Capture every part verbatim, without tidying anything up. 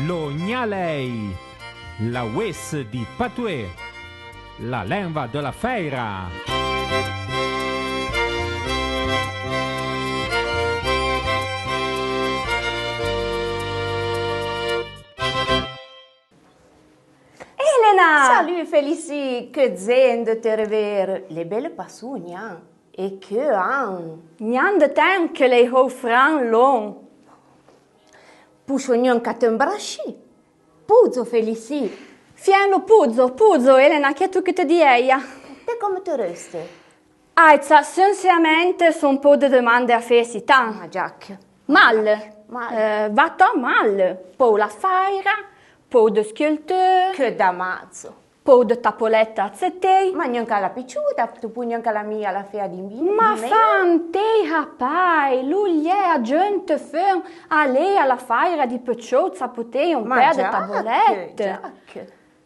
Lo gnalèi, la vouése di patoué, la lenva de la fèira. Elena! Salut Félicie, que dzen de te revére. L'é belle passou, gnan. É que an! Gnan de ten que l'é hou fran lon. Poucho gnanca te embrachì. Poudzo, Félicie. Fien lo poudzo, poudzo, Elena, que tu que te dièia. Te comme te reste? Aitsa, sinceramente, son po de demande a fé si tan. Ah, Jack. Mal. Mal. Eh, va to mal. Po la fèira, po de sculteur. Que damadzo. Po de tapoletta tsetei. Ma gnanca la picciuta, tu pu gnanca la mia la fea di mi. Ma fan tei rapai, lu liè a gente fen, alé a la fèira di pecciou, tsapotei un pè de tabolette.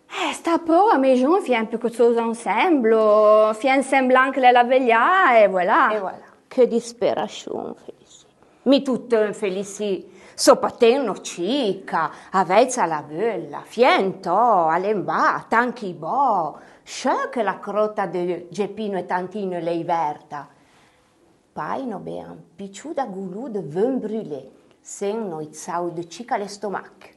Eh, sta pro a mèizon, fien un peu que tsouza ensemblo, fien semblan que l'è la veillà, et voilà. Et voilà. Que disperacion, Félicie. Mi tuton, Félicie, so pa ten no cica, avèitsa la veula, fien to, alé in ba, tanque bo, che que la crota de Gepino e Tantino l'é iverta. Pai no bean picciu da goulou de vin brûlé, sen no i tsau de cica l'estomac.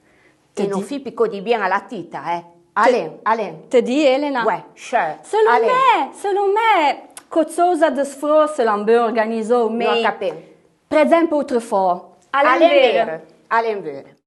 É no fi picó di bien a la tita, eh. Alé, alé. Te di, Elena? Ouais, sure. Selon me, selon me, quo tsouza de sfro se l'an ben organizou, mé. No capèn. Par exemple, outre fort. Alé in vére. Alé in vére.